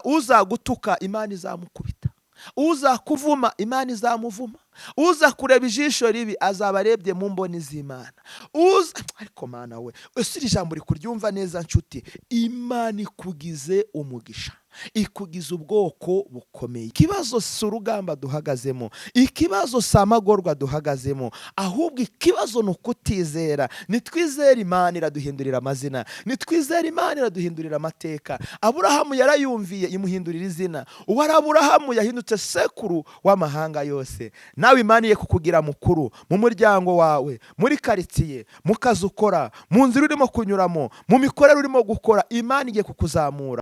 Uzagutuka, Imana izamukubita. Uzakuvuma, Imana izamuvuma. Uza kureba ijisho ribi azaba arebye mu mboni z'Imana. Uza ariko Mana we, ese iri jambo uri kuryumva neza, nshuti? Imana ikugize umugisha, ikugize ubwoko bukomeye. Ikibazo si urugamba duhagazemo, ikibazo si amagorwa duhagazemo, ahubwo ikibazo ni ukutizera. Nitwizere Imana iraduhindurira amazina, nitwizere Imana iraduhindurira amateka. Aburahamu yarayumviye, imuhindurira izina. Uwari Aburahamu yahindutse sekuru w'amahanga yose. Nawe Imana iye kukugira mukuru mu muryango wawe, muri karitsiye, mu kazi ukora, mu nzira urimo kunyuramo, mu mikorere urimo gukora. Imana igiye kukuzamura.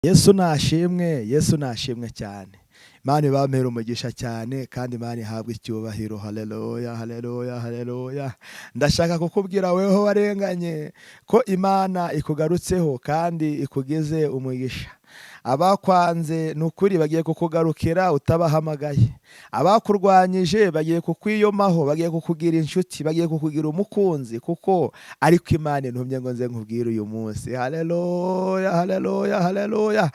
Yesu nashimwe, Yesu nashimwe cyane. Imana ibampera umugisha cyane kandi Imana ihabwe icyubahiro. Haleluya, haleluya, haleluya. Ndashaka kukubwira, weho warenganye, ko Imana ikugarutseho kandi ikugize umugisha. Abakwanze ni ukuri bagiye kukugarukira utabahamagaye. Abakurwanyije bagiye kukwiyomaho, bagiye kukugira inshuti, bagiye kukugira umukunzi, kuko ariko Imana intumye ngo nze nkubwire uyu munsi. Haleluya, haleluya, haleluya.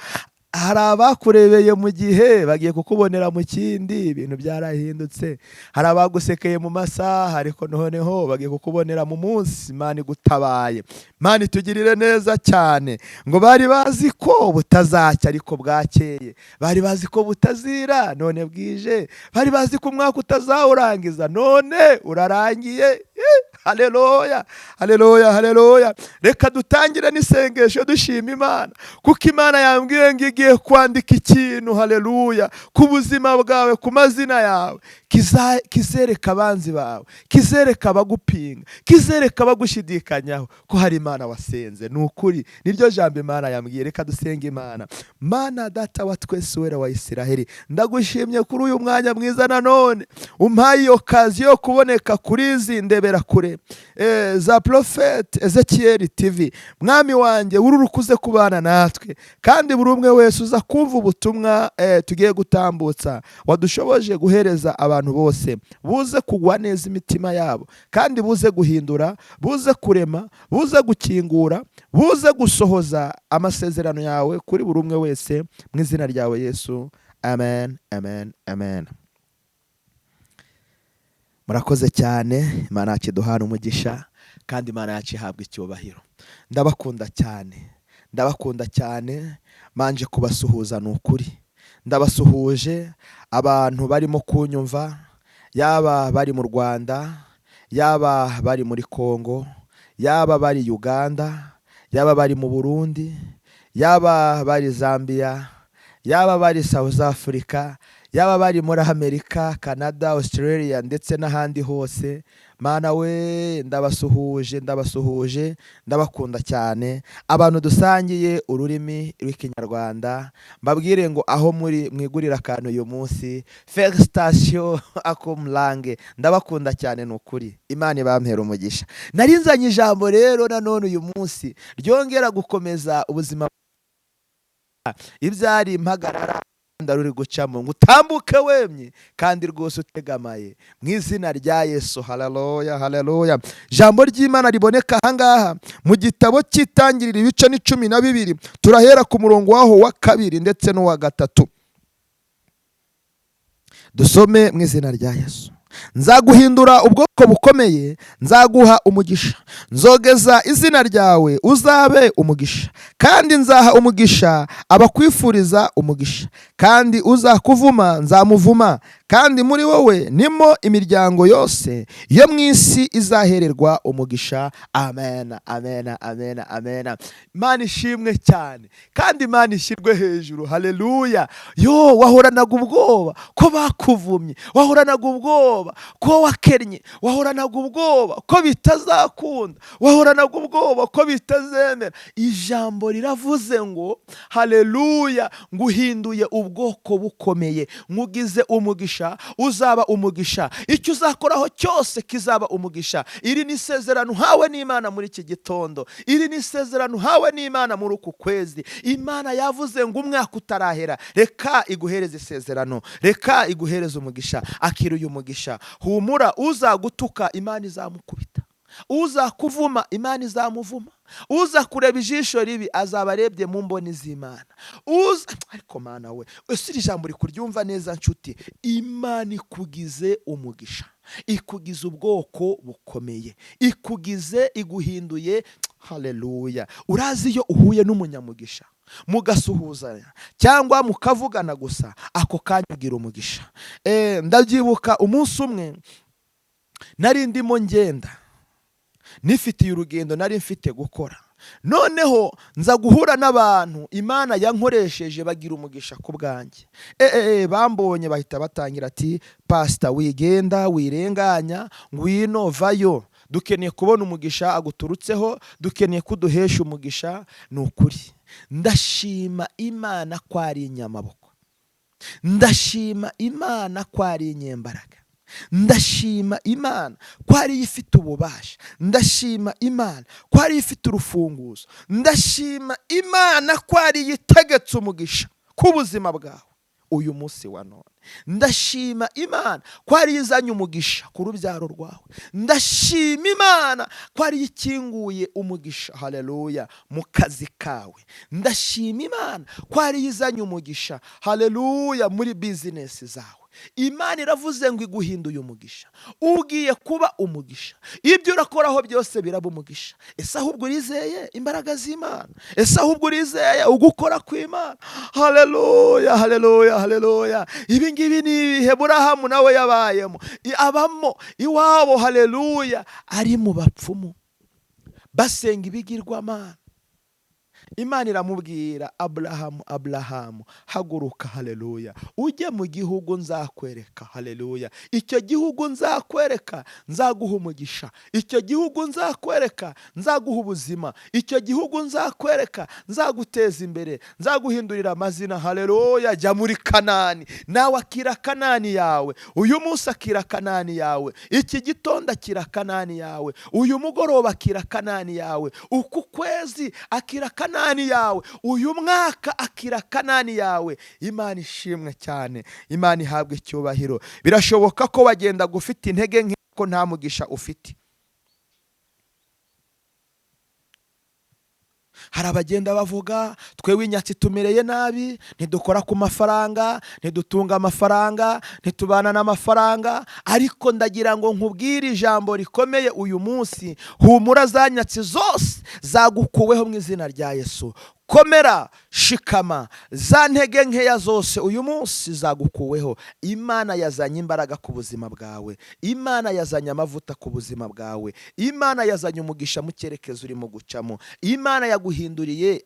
Hari abakurebeye mu gihe, bagiye kukubonera mu kindi. Ibintu byarahindutse. Hari abagusekeye mu masaha, ariko noneho bagiye kukubonera mu munsi. Imana igutabaye, Imana itugirire neza cyane. Ngo bari bazi ko butazacya, ariko bwakeye. Bari bazi ko butazira, none bwije. Bari bazi ko umwaka utazawurangiza, none urarangiye. Haleluya, haleluya, haleluya. Reka dutangire n'isengesho dushima Imana, kuko Imana yambwiye ngo igiye kwandika ikintu, haleluya, ku buzima bwawe, ku mazina yawe, kizereka abanzi bawe, kizereka abagupinga, kizereka abagushidikanyaho ko hari Imana wasenze. Ni ukuri niryo jambo Imana yambwiye. Reka dusenge Imana. Mana Data wa twese, Wera wa Isiraheli, ndagushimye kuri uyu mwanya mwiza nanone umpaye iyo kazi yo kuboneka kuri izi ndebera kure za Prophet Ezekiel TV. Mwami wanjye, urukuze kubana natwe, kandi buri umwe wese uza kumva ubutumwa tugiye gutambutsa, wadushoboje guhereza abantu bose, buze kugwa neza imitima yabo, kandi buze guhindura, buze kurema, buze gukingura, buze gusohoza amasezerano yawe kuri buri umwe wese, mu izina ryawe Yesu, amen, amen, amen. Murakoze cyane. Imana yacu iduhana umugisha kandi Imana yacu ihabwa icyubahiro. Ndabakunda cyane, ndabakunda cyane. Manje kubasuhuza, ni ukuri ndabasuhuje. Abantu barimo kunyumva, yaba bari mu Rwanda, yaba bari muri Kongo, yaba bari Uganda, yaba bari mu Burundi, yaba bari Zambia, yaba bari South Africa, yaba bari muri Amerika, Canada, Australia ndetse n'ahandi hose, Mana we, ndabasuhuje, ndabasuhuje, ndabakunda cyane. Abantu dusangiye ururimi rw'Ikinyarwanda, mbabwire ngo aho muri mwigurira akantu uyu munsi, félicitations akomurange. Ndabakunda cyane, ni ukuri Imana ibampera umugisha. Nari nzanye ijambo rero nanone uyu munsi ryongera gukomeza ubuzima, ibyari impagarara ruri gucamo, ngo utambuke wemye kandi rwose utegamaye, mu izina rya Yesu. Haleluya, haleluya. Ijambo ry'Imana riboneka ahangaha mu gitabo cy'Itangiriro, ibice ni 12. Turahera ku murongo waho wa kabiri ndetse n'uwa gatatu, dusome mu izina rya Yesu. Nzaguhindura ubwoko bukomeye, nzaguha umugisha, nzogeza izina ryawe, uzabe umugisha, kandi nzaha umugisha abakwifuriza umugisha, kandi uzakuvuma nzamuvuma, kandi muri wowe nimo imiryango yose yo mu isi izahererwa umugisha. Amen, amen, amen, amen. Imana ishimwe cyane kandi Imana ishyirwe hejuru. Haleluya. Yo, wahoranaga ubwoba ko bakuvumye, wahoranaga ubwoba ko wakennye, wahoranaga ubwoba ko bitazakunda, wahoranaga ubwoba ko bitazemera. Ijambo riravuze ngo haleluya, nguhinduye ubwoko bukomeye, nkugize umugisha, uzaba umugisha, icyo uzakoraho cyose kizaba umugisha. Iri ni isezerano uhawe n'Imana muri iki gitondo, iri ni isezerano uhawe n'Imana muri uku kwezi. Imana yavuze ngo umwaka utarahera, reka iguhereze isezerano, reka iguhereze umugisha. Akira uyu mugisha, humura. Uzagutuka, Imana izamukubita. Uzakuvuma, Imana izamuvuma. Uza kureba ijisho ribi azaba arebye mu mboni z'Imana. Uza, ariko Mana we, ese iri jambo uri kuryumva neza nshuti? Imana ikugize umugisha, ikugize ubwoko bukomeye, ikugize, iguhinduye. Haleluya! Urazi iyo uhuye n'umunyamugisha mugasuhuzanya cyangwa mukavugana gusa, ako kanya ugira umugisha. Ndabyibuka umunsi umwe nari ndimo ngenda nifitiye urugendo nari mfite gukora, noneho nza guhura n'abantu Imana yankoresheje bagira umugisha ku bwanjye. Bambonye bahita batangira ati: "Pasita, wigenda wirenganya, ngwino vayo, dukeneye kubona umugisha aguturutseho, dukeneye ko uduhesha umugisha." Ni ukuri ndashima Imana ko ari inyamaboko, ndashima Imana ko ari inyembaraga, ndashima Imana ko ariyo ifite ububasha, ndashima Imana ko ariyo ifite urufunguzo, ndashima Imana ko ariyo itegetse umugisha ku buzima bwawe uyu munsi wa none, ndashima Imana ko ariyo izanye umugisha ku rubyaro rwawe, ndashima Imana ko ariyo ikinguye umugisha, haleluya, mu kazi kawe, ndashima Imana ko ariyo izanye umugisha, haleluya, muri bizinesi zawe. Imana iravuze ngo iguhinduye umugisha, ugiye kuba umugisha, ibyo urakoraho byose biraba umugisha. Ese ahubwo urizeye imbaraga z'Imana? Ese ahubwo urizeye ugukora kw'Imana? Haleluya, haleluya, haleluya! Ibi ngibi ni ibihe Burahamu nawe yabayemo, abamo iwabo, haleluya, ari mu bapfumu basenga ibigirwamana. Imana iramubwira: "Aburahamu, Aburahamu, haguruka, haleluya, ujye mu gihugu nzakwereka, haleluya. Icyo gihugu nzakwereka nzaguha umugisha, icyo gihugu nzakwereka nzaguha ubuzima, icyo gihugu nzakwereka nzaguteza imbere, nzaguhindurira amazina, haleluya. Jya muri Kanani." Nawe akira Kanani yawe uyu munsi, akira Kanani yawe iki gitondo, akira Kanani yawe uyu mugoroba, akira Kanani yawe uku kwezi, akira Kanani yawe uyu mwaka, akira Kanani yawe. Imana ishimwe cyane, Imana ihabwe icyubahiro. Birashoboka ko wagenda gufite intege nke, ko nta mugisha ufite. Hari abagenda bavuga: "Twewe inyatsi tumereye nabi, ntidukora ku mafaranga, ntidutunga amafaranga, ntitubana n'amafaranga." Ariko ndagira ngo nkubwire ijambo rikomeye uyu munsi: humura, za nyatsi zose zagukuweho mu izina rya Yesu. Komera, shikama, za ntege nkeya zose uyu munsi zagukuweho. Imana yazanye imbaraga ku buzima bwawe, Imana yazanye amavuta ku buzima bwawe, Imana yazanye umugisha mu cyerekezo urimo gucamo, Imana yaguhinduriye,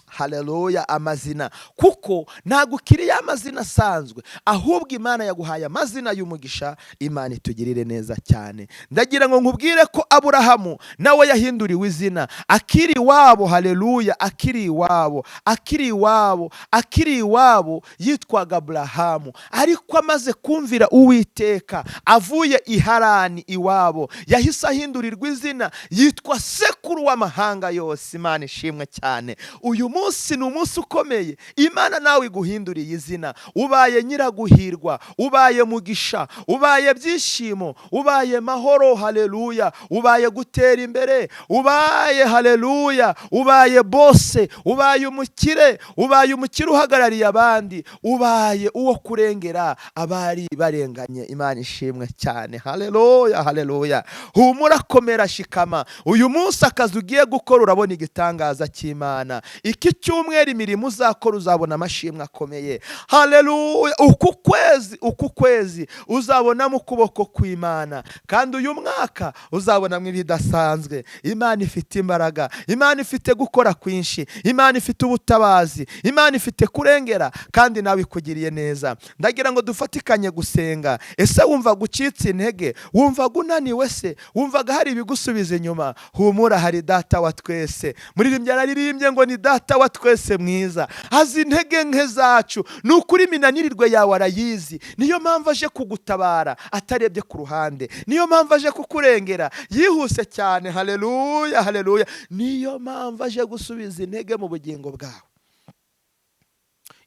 haleluya, amazina, kuko ntabwo ukiri ya mazina asanzwe, ahubwo Imana yaguhaye amazina y'umugisha. Imana itugirire neza cyane. Ndagira ngo nkubwire ko Aburahamu nawe yahinduriwe izina akiri iwabo, haleluya, akiri iwabo, akiri iwabo, akiri iwabo yitwaga Aburahamu, ariko amaze kumvira Uwiteka avuye i Harani iwabo, yahise ahindurirwa izina, yitwa sekuru w'amahanga yose. Imana ishimwe cyane. Uyu munsi ni umunsi ukomeye, Imana nawe iguhinduriye izina, ubaye nyiraguhirwa, ubaye mugisha, ubaye byishimo, ubaye mahoro, haleluya, ubaye gutera imbere, ubaye, haleluya, ubaye bose, ubaye umukire, ubaye umukire uhagarariye abandi, ubaye uwo kurengera abari barenganye. Imana ishimwe cyane, haleluya, haleluya. Humura, komera, shikama. Uyu munsi akazi ugiye gukora urabona igitangaza cy'Imana. Iki cyumweru imirimo uzakora uzabona amashimwe akomeye, haleluya. Uku kwezi, uku kwezi uzabonamo ukuboko kw'Imana, kandi uyu mwaka uzabonamo ibidasanzwe. Imana ifite imbaraga, Imana ifite gukora kwinshi, Imana ifite ubutabazi, Imana ifite kurengera, kandi nawe ikugiriye neza. Ndagira ngo dufatikanye gusenga. Ese wumva gucitse intege? Wumvaga unaniwe? Se wumvaga hari ibigusubiza inyuma? Humura, hari Data wa twese. Muririmbyi yararirimbye ngo ni Data wa twese mwiza, azi intege nke zacu. Ni ukuri iminanirirwe yawe arayizi, niyo mpamvu aje kugutabara atarebye ku ruhande, niyo mpamvu aje kukurengera yihuse cyane, haleluya, haleluya. Niyo mpamvu aje gusubiza intege mu bugingo bwawe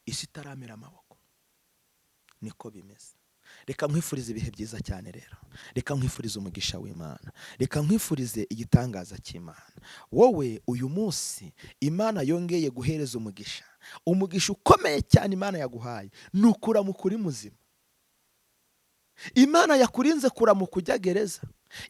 isi itaramera amaboko. Niko bimeze. Reka nkwifurize ibihe byiza cyane rero. Reka nkwifurize umugisha w'Imana. Reka nkwifurize igitangaza cy'Imana. Wowe uyu munsi Imana yongeye guhereza umugisha. Umugisha ukomeye cyane Imana yaguhaye ni ukuramuka uri muzima. Imana yakurinze kuramuka ujya gereza,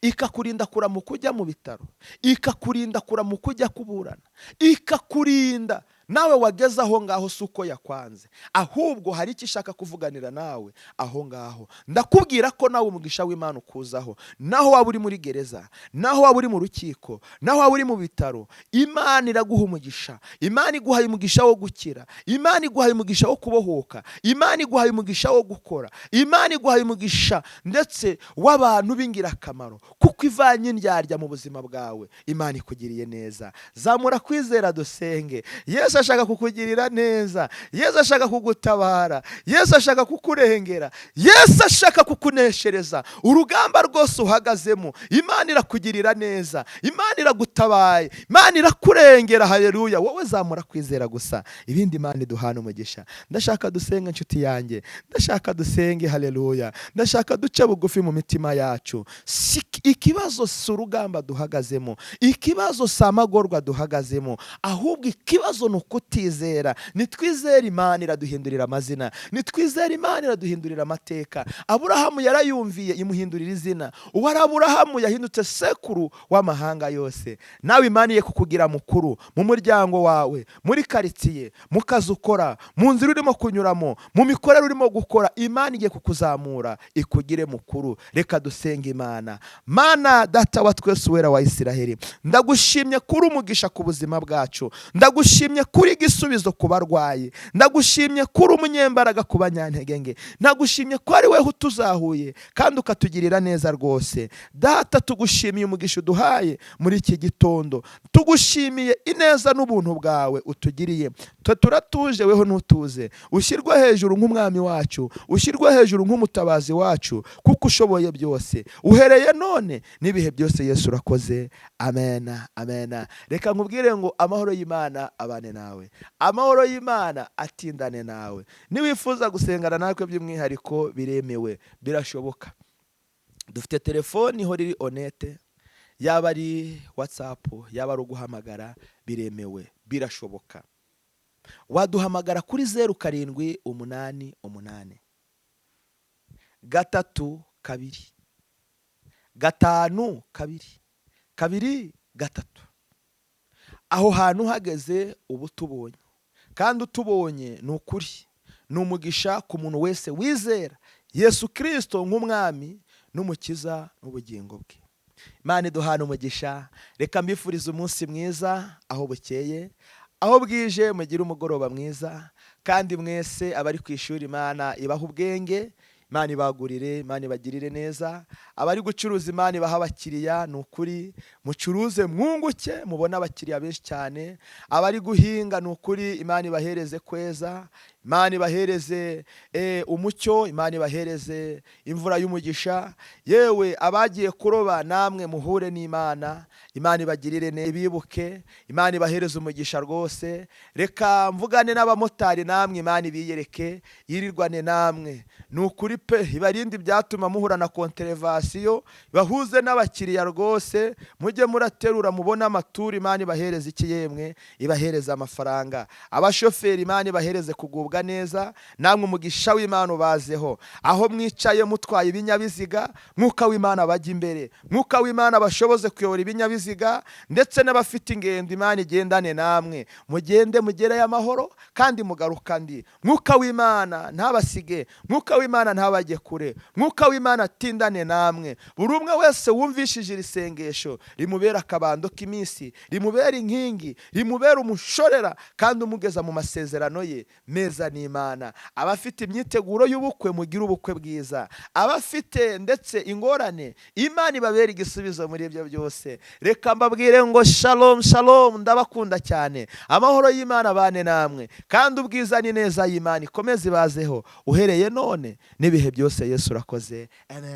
ikakurinda kuramuka ujya mu bitaro, ikakurinda kuramuka ujya kuburana, ikakurinda nawe wageze aho ngaho. Si uko yakwanze, ahubwo hari icyo ishaka kuvuganira nawe aho ngaho. Ndakubwira ko nawe umugisha w'Imana ukuzaho, naho waba uri muri gereza, naho waba uri mu rukiko, naho waba uri mu bitaro, Imana iraguha umugisha. Imana iguhaye umugisha wo gukira, Imana iguhaye umugisha wo kubohoka, Imana iguhaye umugisha wo gukora, Imana iguhaye umugisha ndetse w'abantu b'ingirakamaro, kuko ivanye indyarya mu buzima bwawe. Imana ikugiriye neza. Zamura kwizera dusenge. Yesu ashaka kukugirira neza, Yesu ashaka kugutabara, Yesu ashaka kukurengera, Yesu ashaka kukuneshereza urugamba rwose uhagazemo. Imana irakugirira neza, Imana iragutabaye, Imana irakurengera. Haleluya! Wowe zamura kwizera gusa, ibindi Imana iduhana umugisha. Ndashaka dusenge, inshuti yanjye, ndashaka dusenge. Haleluya! Ndashaka duce bugufi mu mitima yacu. Si ikibazo, si urugamba duhagazemo, ikibazo si amagorwa duhagazemo, ahubwo ikibazo ni ukutizera. Nitwizere Imana iraduhindurira amazina, nitwizere Imana iraduhindurira amateka. Aburahamu yarayumviye, imuhindurira izina. Uwari Aburahamu yahindutse sekuru w'amahanga yose. Nawe Imana iye kukugira mukuru mu muryango wawe, muri karitsiye, mu kazi ukora, mu nzira urimo kunyuramo, mu mikorere urimo gukora. Imana igiye kukuzamura ikugire mukuru. Reka dusenge Imana. Mana Data wa twese, Uwera wa Isiraheli, ndagushimye kuri umugisha ku buzima bwacu, ndagushimye kuri igisubizo ku barwayi, ndagushimye kuri umunyembaraga ku banyantege, ndagushimye ko ari weho utuzahuye kandi ukatugirira neza rwose. Data, tugushimiye umugisha uduhaye muri iki gitondo, tugushimiye ineza n'ubuntu bwawe utugiriye. Twe turatuje, weho ntutuze. Ushyirwe hejuru nk'umwami wacu, ushyirwe hejuru nk'umutabazi wacu, kuko ushoboye byose uhereye none n'ibihe byose. Yesu, urakoze. Amena, amena. Reka nkubwire ngo amahoro y'Imana abane nawe, amahoro y'Imana atindane nawe. Niwifuza gusengana natwe by'umwihariko, biremewe, birashoboka. Dufite telefoni ihora iri on, yaba ari WhatsApp, yaba ari uguhamagara, biremewe, birashoboka. Waduhamagara kuri 0788 32 52 23. Aho hantu uhageze uba utubonye, kandi utubonye ni ukuri ni umugisha ku muntu wese wizera Yesu Kirisito nk'umwami n'umukiza n'ubugingo bwe. Imana iduhana umugisha. Reka mbifurize umunsi mwiza aho bukeye, aho bwije mugire umugoroba mwiza. Kandi mwese abari ku ishuri, Imana ibaha ubwenge, Imana ibagurire, Imana ibagirire neza. Abari gucuruza, Imana ibaha abakiriya. Ni ukuri mucuruze mwunguke, mubone abakiriya benshi cyane. Abari guhinga, ni ukuri Imana ibahereze kweza, Imana ibahereze umucyo, Imana ibahereze imvura y'umugisha. Yewe abagiye kuroba, namwe muhure n'Imana, Imana ibagirire neza, bibuke, Imana ibahereze umugisha rwose. Reka mvugane n'abamotari, namwe Imana ibiyereke, yirirwane namwe, ni ukuri pe, ibarinde ibyatuma muhura na contravention, bahuze n'abakiriya rwose, mujye muraterura mubone amaturu. Imana ibahereze iki yemwe? Ibahereze amafaranga. Abashoferi, Imana ibahereze kugubwa neza, namwe umugisha w'Imana ubazeho. Aho mwicaye mutwaye ibinyabiziga, Mwuka w'Imana bajya imbere, Mwuka w'Imana bashoboze kuyobora ibinyabiziga, ndetse n'abafite ingendo, Imana igendane namwe, mugende mugereyo amahoro kandi mugaruka ndi. Mwuka w'Imana ntabasige, Mwuka w'Imana ntabajye kure, Mwuka w'Imana atindane namwe. Buri umwe wese wumvishije iri sengesho, rimubera akabando k'iminsi, rimubera inkingi, rimubera umushorera kandi umugeza mu masezerano ye meza n'Imana. Abafite imyiteguro y'ubukwe, mugire ubukwe bwiza. Abafite ndetse ingorane, Imana ibabera igisubizo muri ibyo byose. Reka mbabwire ngo shalom, shalom, ndabakunda cyane. Amahoro y'Imana abane namwe, kandi ubwiza n'ineza y'Imana ikomeze ibazeho uhereye none n'ibihe byose. Yesu, urakoze. Amen.